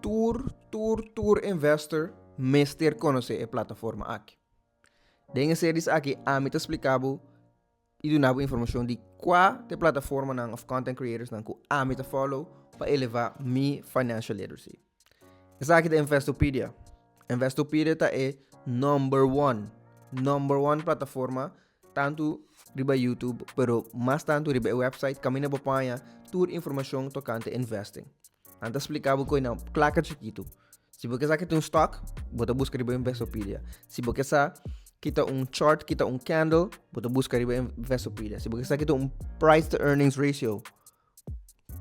Tur, tur, tur investor mester konosé e plataforma aki. Den e series aki ami ta splika bo i duna bo informashon di kua ta e plataformanan òf content creatorsnan ku ami ta follow pa elevá mi financial literacy. Esaki ta Investopedia. Investopedia ta e number one, number one plataforma tantu riba YouTube, pero mas tantu riba e website kaminda bo paña tur informashon tokante investing. Nan ta splika bo koi na klaka chikitu. Si bo ke sa kita un stock, bo ta buska riba Investopedia. Si bo ke sa kita un chart, kita un candle, bo ta buska riba Investopedia. Si bo ke sa kita un price to earnings ratio,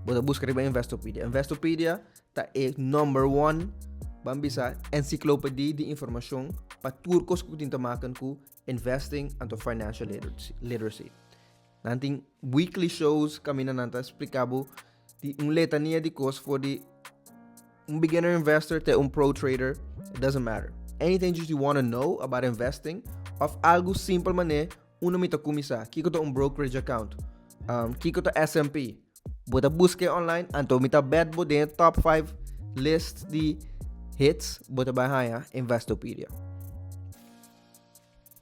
bo ta buska riba Investopedia. Investopedia ta e number one, ban bisa, encyclopedia di informashon pa tur kos ku tin te maken ku investing anto financial literacy. Nan tin weekly shows kaminda nan ta splika bo di un letania di kos for di un beginner investor te un pro trader, it doesn't matter. Anything just you wanna know about investing of algu simpel mané uno mi ta kuminsá, kiko ta un brokerage account, kiko ta S&P, bo ta busk'é online anto mi ta bet bo den e top 5 list di hits bo ta bai haña Investopedia.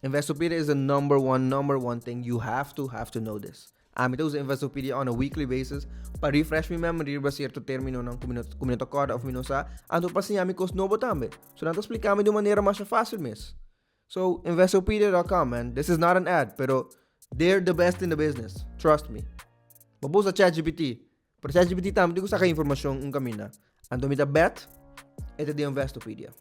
Investopedia is the number one, number one thing you have to, have to know this. Ami ta usa Investopedia on a weekly basis pa refresh mi memory riba cierto terminonan cu mi no, cu mi no ta corda of mi no sa, anto pa siña mi cos nobo tambe. So nan ta splica mi di un manera masha facil mes. So, investopedia.com man, this is not an ad, pero they're the best in the business, trust me. Bo por usa ChatGPT, pero ChatGPT tambe tin cu saca informacion un caminda. Anto mi ta bet e ta di Investopedia.